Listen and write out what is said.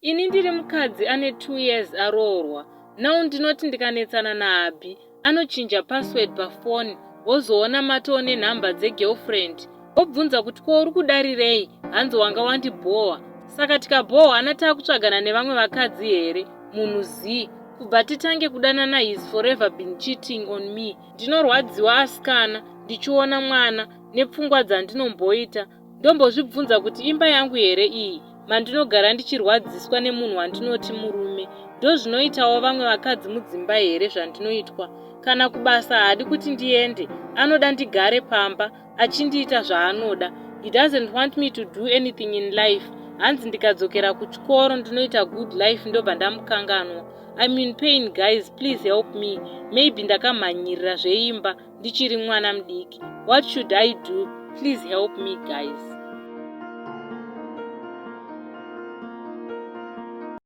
Ini ndiri mukadzi ane 2 years aroorwa. Now ndinoti ndikanetsana nahubby anochinja password pafoni wozoona matoo nenhamba dzegirlfriend wobvunza kuti ko uri kudarirei hanzi wanga wandibhowa. Saka tikabhohwana takutsvagana nevamwe vakadzi here? Munhu zii. Kubva titange kudanana he's forever been cheating on me. Ndinorwadziwa asikana ndichiona mwana nepfungwa dzandinomboita Ndombozvibvunza kuti imba yangu here iyi mandinogara ndichirwadziswa nemunhu wandinoti murume. Ndozvinoitawo vamwe vakadzi mudzimba here zvandinoitwa? Kana kubasa haadi kuti ndiende, anoda ndigare pamba achindiita zvaanoda. He doesn't want me to do anything in life. Hanzi ndikadzokera kuchikoro ndinoita good life ndobva ndamukanganwa. I'm in pain guys, please help me. Maybe ndakamhanyirira zveimba ndichiri mwana mudiki. What should I do? Please help me guys.